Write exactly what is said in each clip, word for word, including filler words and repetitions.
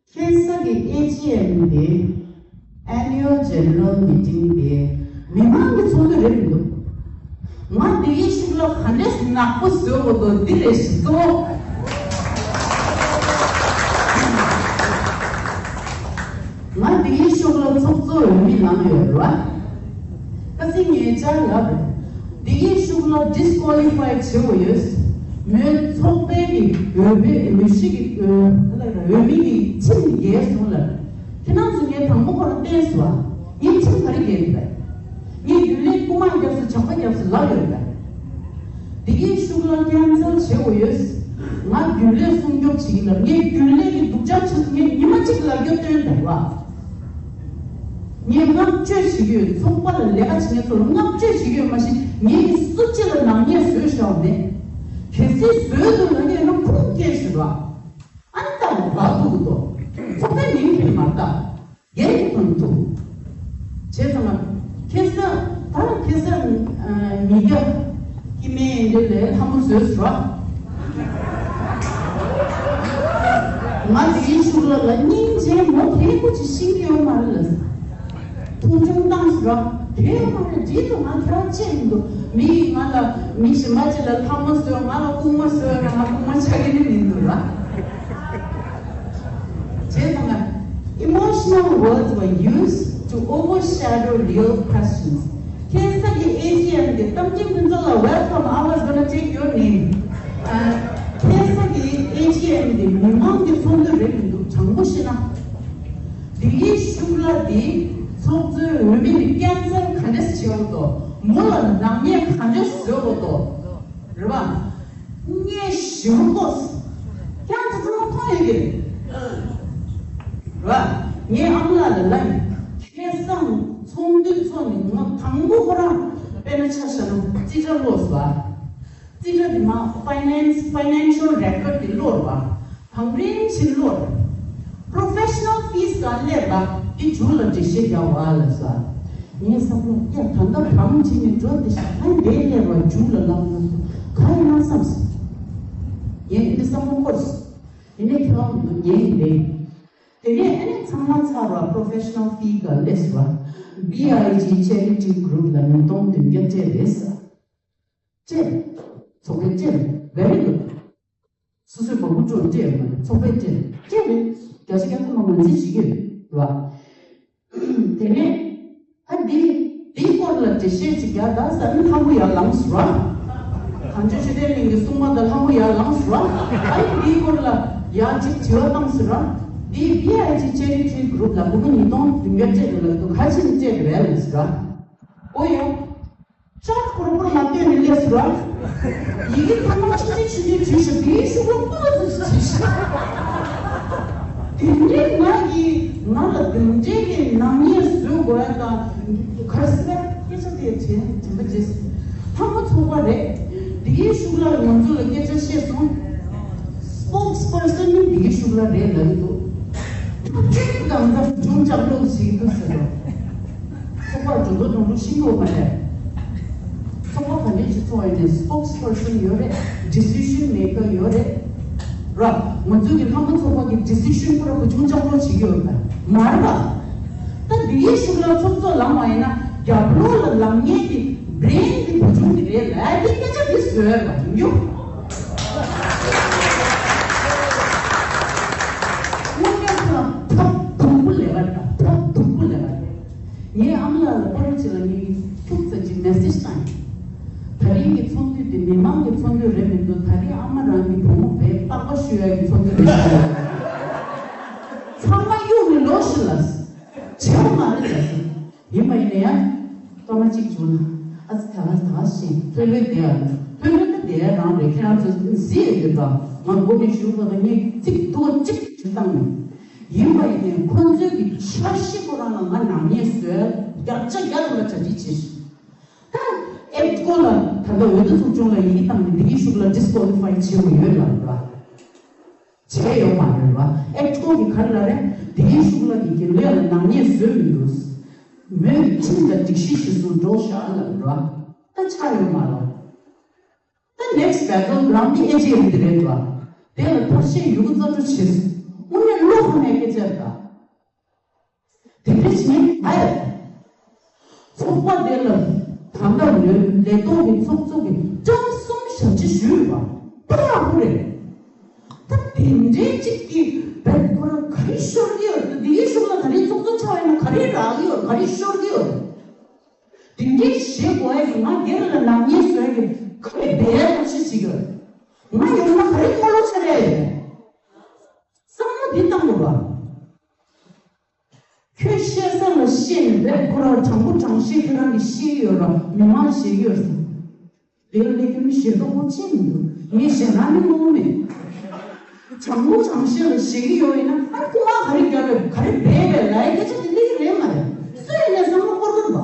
ཁ་སང་གི་ཨེ་ཇི་ཨེམ་དེ། Annual General Meeting དེ་མི་མང་གི་ཚོགས་འདུ་རེད་མི་འདུག་ང་འདི་གའི་ཤུགས་ལ་ག་འདྲས་ནག་པོ་བཟོས་འོ་དོ་འདི་རེད་ཞིག་གཙོ་བོ། ང་འདི་གའི་ཤུགས་ལ་ཚོགས་གཙོ་འོས་མི་ལངས་ཡོད་རེད་བ། ཁ་སང་ངས་བཅར་ལབ་རེད། འདི་གའི་ཤུགས་ལ་disqualify བྱེད་འོ་ཡོད། མོའི་ཚོགས་པའི་གི་འོས་པའི་འོས་གཞི་གི་འོས་འོས་མི་གི་ཁྲིམས་འགལ་སོང་ལབ། ཁྱེད་རང་ཚོ་ངས་དང་པོ་ཁོ་རང་བསྟན་སོང་བ། ངས་ཁྲིམས་ག་རེ་འགལ་འདུག་པས། ངས་རྒྱུན་ལས་རྐུ་མ་རྒྱབ་སོང་ཇག་པ་རྒྱབ་སོང་ལབ་ཡོད་པས། འདི་གའི་ཤུགས་ལ་cancel བྱེད་འོ་ཡོད། ང་རྒྱུན་ལས་སྲུང་སྐྱོབ་བྱེད་ཀྱི་ལབ། ངས་རྒྱུན་ལས་ཀྱི་སྡུག་ཅག་བྱེད་ངས་ཉི་མ་གཅིག་ལབ་རྒྱུ་སྟོན་དང་བ། ངས་བསྔགས་བརྗོད་བྱེད་ཀྱི་ཡོད། ཚོགས་པ་ལ་ལས་ཀ་བྱེད་མཁན་ཚོ་ལ་བསྔགས་བརྗོད་བྱེད་ཀྱི་ཡོད་མ་གཞི་ངས་ཀྱི་སུ་གཅིག་ལ་ནག་ཉེས་བཟོས་བཞག་མེད། གལ་སྲིད་བཟོས་འདུག་ལབ་ཡོད་ན་ཁུངས་སྐྱེལ་ཞུ་ར། ཨ་ནི་ད་ལ་འདུག་གི་འདུག་ཚོགས་པའི་མིང་ཁྱེར་མ་ལྟ། སྒེར་གྱི་དོན་དུ། བྱས་ཙང་ང་ཁ་སང་ད་ཁ་སང་ཉིས་བརྒྱ་སྐྱེ་དམན་འདི་ལས་ལྷ་མོ་བཟོས་སོང་ར། ང་དེའི་ཤུགས་ལ་ལ་སྙིང་རྗེ་མོ་དེ་ཀུ་ཅི་ཤིང་གི་ཡོད་མ་རེད་ལ། མཐོང་ཆུང་བཏང་སོང་ར། དེ་ཡོད་མ་རེད། འདི་དུ་ང་ཁྱོད་ཅེས་མི་འདུག་མི་ཡིས་ང་ལ་མི་གཞན་པ་ཅིག་ལ་ལྷ་མོ་བཟོས། ང་ལ་རྐུན་མ་བཟོས་ན་ང་རྐུན་མ་ཆགས་ཀྱི་ནི་མི་འདུག་ར། བྱས་ཙང་ང་། Emotional words were used to overshadow real questions. ཁ་སང་གི་ཨེ་ཇི་ཨེམ་གི་གཏམ་ཚིག་ཕུན་ཚོགས་ལ། Welcome, I was gonna take your name. ཨ། ཁ་སང་གི་ཨེ་ཇི་ཨེམ་གི་མི་མང་གི་ཚོགས་འདུ་རེད་མི་འདུག་དྲང་པོ་བཤད་ན། འདི་གའི་ཤུགས་ལ་འདི་ཚོགས་གཙོའི་འོས་མི་འདི་cancel ག་འདྲས་བྱེད་འོ་དོ། མོ་ལ་ནག་ཉེས་ག་འདྲས་བཟོས་འོ་དོ། རེད་བ། ངས་ཞུ་གོ། ཁྱེད་ཚོ་ཚང་མ་མཐོང་ཡོད་ཀྱི་རེད། རེད་བ། ངས་ཨ་མ་ལགས་ལ་ལབ་ཡིན། ཁ་སང་ཚོགས་འདུ་ཚོགས་ནས་ང་དང་པོ་ཁོ་རང་དཔེར་ན་ཆ་བཞག་ན་རྩིས་ཁྲ་ཀློག་སོང་བ། རྩིས་ཁྲ་དེ་མ་finance financial record དེ་ཀློག་རེད་བ། བང་རིམ་བཞིན་ཀློག་རེད། Professional fees ག་སླེབས་པ་དེ་མཇུག་ལ་འགྲེལ་བཤད་རྒྱག་བ་ལབ་སོང་། ངས་བསམ་བློ་ཡ་ད་ལྟ་བང་བྱས་ནས་འགྲོ་དེ་ཤ་ཁ་འདས་སླེབས་པ་མཇུག་ལ་ལབ་ན་ག་ཡིན་ན་བསམ་སོང་། ངས་འདི་བསམ་བློ་འཁོར་སོང་། དེ་ནས་ཁྱོད་ངས་འདི། དེ་ནས་ཨ་ནི་ཚང་མ་ཚར་བ་professional fee ག་སླེབས་པ། B I G charity group ལ་ཉིས་སྟོང་བདུན་བརྒྱ་སྤྲད་རེད་ཟེར། སྤྲད། ཚོགས་པས་སྤྲད། Very good. སོ་སོའི་མ་བུ་ཕྲུག་སྤྲད་མ་རེད། ཚོགས་པས་སྤྲད། སྤྲད་རེད། བརྒྱ་ཆ་བརྒྱ་ཐམ་པ་ངོས་འཛིན་བྱེད་ཀྱི་ཡོད་རེད་བ། དེ་ནས་ཨ་འདི་འདིའི་སྐོར་ལ་འགྲེལ་བཤད་ཅིག་རྒྱག་ད་ཟེར་ནས་ལྷ་མོ་ཡར་ལངས་སོང་ར། གངས་ལྗོངས་ཆོས་ལྡན་གླིང་གི་སྲུང་མ་དང་ལྷ་མོ་ཡར་ལངས་སོང་ར། ཨ་ནི་འདིའི་སྐོར་ལ་ཡར་ཅིག་དྲི་བ་བཏང་སོང་ར། འདི་B I G charity group ལ་སྒོར་མོ་ཉིས་སྟོང་བདུན་བརྒྱ་སྤྲད་འདུག་ལབ་འདུག་ག་ཕྱིན་སྤྲད་རེད་ལབ་སོང་ར། ཨོ་ཡ། ཅག་ཁོར་པོར་མ་བལྟས་ནས་སླེབས་སོང་ར། ཡི་གེ་ཚང་མ་ཆུང་ཆུང་ཆུང་ཆུང་བྲིས་ཤག་དེའི་ཤུགས་ལ་ཕུ་ལ་ཚུགས་སུ་བྲིས་ཤག་དེ་འདྲའི་ང་ཡིས་ང་ལ་དེ་འདྲའི་གི་ནག་ཉེས་བཟོས་དགོས་ཡ་དང་གར་སེ་སྐད་ཆ་དེ་དྲན་དྲན་པ་བརྗེད་སོང་། ཕ་མ་ཚོགས་པ་རེད། དེའི་ཤུགས་ལ་ང་ཚོ་ལ་སྐད་ཆ་བཤད་སོང་། Spokesperson ནི་དེའི་ཤུགས་ལ་རེད་ལབ་ཀྱི་འདུག་ཐུགས་རྗེ་གང་ལྟར་བྱུང་ལྕགས་ལོག་བྱེད་ཀྱི་འདུག་ཟེར་རོ། ཚོགས་པ་འགྲོ་འགྲོ་འགྲོ་འགྲོ་ཤིང་ལོག་མ་རེད། ཚོགས་པ་ག་འདྲས་ཞིག་ཚོགས་ཡིན་ནའི་spokesperson ཡོད་རེད། decision maker ཡོད་རེད། ར། ང་ཚོའི་གི་ལྷ་མོ་ཚོགས་པ་གི་decision ཁོ་ར་བུ་ཆུང་ལྕགས་ལོག་བྱེད་ཀྱི་ཡོད་པ་མ་རེད་པ། ད་འདིའི་ཤུགས་ལ་ཚོགས་གཙོ་ལངས་པ་ཡིན་ན་རྒྱབ་ལོགས་ལ་ལངས་མཁན་གྱི་brain དེ་བུ་ཆུང་གི་རེད་ལ། དེ་སྐད་ཆ་དེ་བཟོས་པ་ཡིན་རྒྱུ། དངོས་གནས་ཁོ་རང་ཐབས་སྡུག་པོ་ལས་ཀ་རེད། ཐབས་སྡུག་པོ་ལས་ཀ་རེད། ངའི་ཨ་མ་ལགས་ལ་ཕ་རོལ་ཕྱིན་ལ་ངས་ཁྱུག་ཙམ་ཅིག་message བཏང་ཡིན། ད་རིང་གི་ཚོགས་འདུ་འདི་མི་མང་གི་ཚོགས་འདུ་རེད་མི་འདུག་ད་རིང་ཨ་མ་རང་གི་བུ་མོ་བས་པགས་པ་བཤུ་ཡ་གི་ཚོགས་འདུ་རེད་ཟེར། ཚང་མ་གཡུག་ནས་ལོག་ཤིག་ལ། བྱེད་པ་མ་རེད་ལ་ཟེར། ཡིན་པ་ཡིན་ན་ཡང་། སྐར་མ་གཅིག་བྱུང་ན་ཨ་ཙི་ད་ག་ད་ག་ཞེས་ལྷོད་ལྷོད་བསྡད་ཡ། ལྷོད་ལྷོད་ད་བསྡད་ཡ་རང་རེད། ཁྱེད་རང་ཚོ་གཟིགས་ཡོད་ད། ང་མགོ་ནས་གཞུག་ལ་ད་ངས་ཚིག་ཏོག་གཅིག་བྱེད་སྟངས་མེད། ཡིན་པ་ཡིན་ནའི་ཁོ་ཚོའི་གི་འཆར་གཞི་ཁོ་རང་ལ་ང་ནག་ཉེས་བཟོས་བརྒྱ་ཆ་བརྒྱ་ཐམ་པ་གྲ་སྒྲིག་བྱས་ཤིང་། ད་ཨེབ་ཀོ་ལ་ད་ལྟ་འོས་བསྡུ་ཚོགས་ཆུང་ལ་ཡི་གེ་བཏང་ནས་འདི་གི་ཤུགས་ལ་disqualify བྱེད་དགོས་ཡོད་ལབ་ར། བྱས་ཡོད་མ་རེད་བ། ཨེབ་ཀོ་གི་ག་རེ་ལབ་རེད། འདི་གི་ཤུགས་ལ་གི་རྒྱུན་ལས་ལ་ནག་ཉེས་བཟོས་མི་འདུག་མོས་ཁྲིམས་དང་སྒྲིག་གཞི་གཞིར་བཟུང་འགྲོ་ཤག་ལབ་ར། ད་ཆགས་ཡོད་མ་རེད། ད་next battleground འདི་ཨེ་ཇི་ཨེམ་འདི་རེད་བ། དེ་ལ་ཐབས་ཤེས་ཡོད་རྒུ་རྩལ་སྤྲུགས་བྱས་སོང་། དངོས་གནས་བློ་ཁ་ནས་སྐད་ཆ། ཟེར་ད། དེ་འདྲ་བྱས་ཨེ། ཚོགས་པ་དེ་ལ་ད་ལྟ་ལས་ལས་ཐོག་གི་ཚོགས་གཙོ་གིས་སྐྱབས་གསུམ་ཞབས་ཕྱི་ཞུས་པ་དཔེ་ཡག་པོ་རེད། ད་དེ་འདྲའི་གཅིག་གིས་བེད་ཁོ་རང་ག་རེ་ཤོར་གི་ཡོད། ད་དེའི་གཞུག་ལ་ད་རེས་ཚོགས་གཙོ་ཆགས་ཡོད་ན་ག་རེ་རག་གི་ཡོད། ག་རེ་ཤོར་གི་ཡོད། དེ་འདྲའི་བྱེད་དགོས་ཡ་གི་ང་སྒེར་ལ་ནག་ཉེས་བཟོ་ཡ་གི་ག་རེ་འབད་ཡ་ཐབས་ཤེས་བྱེད་ཀྱི་ཡོད། ང་ཡོང་ན་ག་རེ་ཁོ་ལོ་ཆེ་རེད། བསམ་བློ་འདི་བཏང་དགོས་པ། ཁྱོད་བཤད་ས་ལ་བཤད་ནས་བེད་ཁོ་རང་དྲང་པོ་དྲང་བཤད་ཁྱོད་རང་གིས་བཤད་ཡོད་ར་མི་མང་བཤད་ཡོད་ཟེར། དེ་ལས་ཁྱོད་མི་ཞེ་དོགས་པོ་ཅི་མི་འདུག་ངས་ཞེ་ན་ནི་ངོ་མ་མེད། དྲང་པོ་དྲང་བཤད་ལ་བཤད་ཀྱི་ཡོད་ཡིན་ན་ཨ་ཁུ་མ་ག་རེ་རྒྱབ་པས་ག་རེ་འབད་པས་ལ་ཡ་སྐད་ཆ་དེ་འདྲ་ཡི་རེད་མ་རེད། སུ་ཡིན་ནས་བསམ་བློ་འཁོར་དགོས་པ།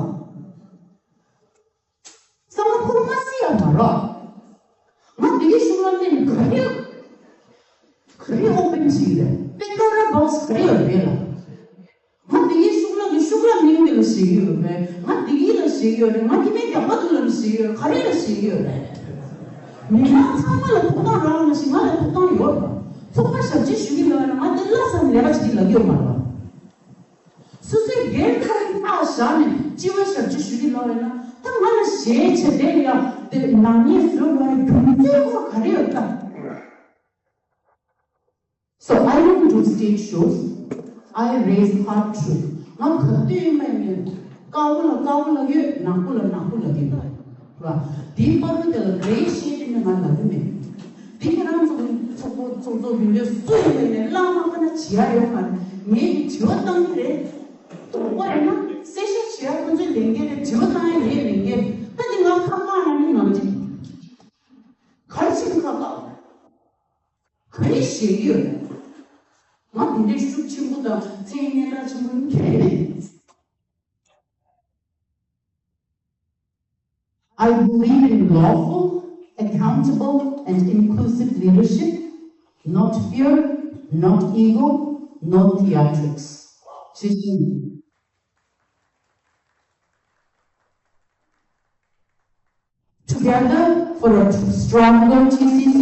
བསམ་བློ་འཁོར་མ་སྲིད་ཡ་མ་རོགས། ང་འདི་གི་གཞུག་ལ་སླེབས་ནས་ག་རེ། ག་རེ་ཨོ་པན་ཞིག་རེད། པེན་ཌོ་ར་བྷོག་སི་ག་རེ་ཡོད་རེད་ལ། ང་འདི་གི་གཞུག་ལ་གི་གཞུག་ལ་མིང་འདི་ལ་ཞིག་ཡོད་རེད། ང་འདི་གི་ལ་ཞིག་ཡོད་རེད། ང་འདི་མིན་རྒྱག་པ་འདུག་ལ་ཞིག་ཡོད་རེད། ག་རེ་ལ་ཞིག་ཡོད་རེད། མི་མང་ཚང་མ་ལ་ཐོབ་ཐང་རག་ལ་ཞིག་ང་ལ་ཐོབ་ཐང་ཡོད་རེད། ཚོགས་པ་ཞབས་ཕྱི་ཞུ་གི་ལ་ང་འདི་ལ་བསམ་ལས་ཀ་ཞིག་ལ་ཡོད་མ་རེད། སོ་སོའི་སྒེར་ཁ་རིག་ཐག་བཞག་ནས་སྤྱི་བའི་ཞབས་ཕྱི་ཞུ་གི་ལོག་ཡོད་ན་ད་ང་ལ་ཞེ་ཆེ་དེ་ལ་ཡང་དེ་ནག་ཉེས་བཟོ་བའི་རྒྱུ་མཚན་ཁོ་ག་རེ་ཡོད་ད། So I don't do stage shows. I raise hard truth. ང་ག་དུས་ཡིན་པ་ཡིན་ནའི་དཀར་པོ་ལ་དཀར་པོ་ལབ་ཡོད། ནག་པོ་ལ་ནག་པོ་ལབ་ཡོད། ར། དེའི་བར་དུ་དེ་ལ་ག་རེ་བཤད་དེ་ནི་ང་ལབ་ཀྱི་མེད། དེ་ཁྱེད་རང་ཚོ་ཚོགས་པ་ཚོགས་གཙོ་མི་འདོད་སུ་ཡིན་པ་ཡིན་ནའི་བླ་མ་ཁ་ན་བྱེད་ཡ་ཡོད་མ་རེད། ངས་ཀྱི་དྲི་བ་བཏང་གི་རེད། དོགས་པ་ཡིན་ན་གསལ་བཤད་བྱེད་ཡ་ཁོང་ཚོའི་ལས་འགན་རེད། དྲི་བ་བཏང་ཡ་ངའི་ལས་འགན་རེད། ད་དེ་ང་ཁ་བཀག་ན་ནི་ང་འགྲིག་ག་རེ་བྱེད་ཀྱི་ཁ་བཀག་ག་རེ་བྱེད་ཀྱི་ཡོད་རེད། ང་དེ་འདྲའི་ཤུགས་ཆེན་པོ་དང་མཚན་སྙན་གྲགས་ཆེན་པོ་ཡིན་གྱི་རེད། I believe in lawful, accountable, and inclusive leadership, not fear, not ego, no theatrics. ཞེས་གསུངས། Together for a stronger T C C,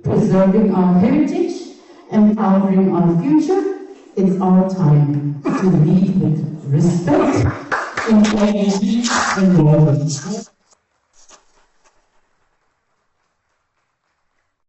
preserving our heritage, empowering our future, it's our time to lead with respect, integrity, and loyalty.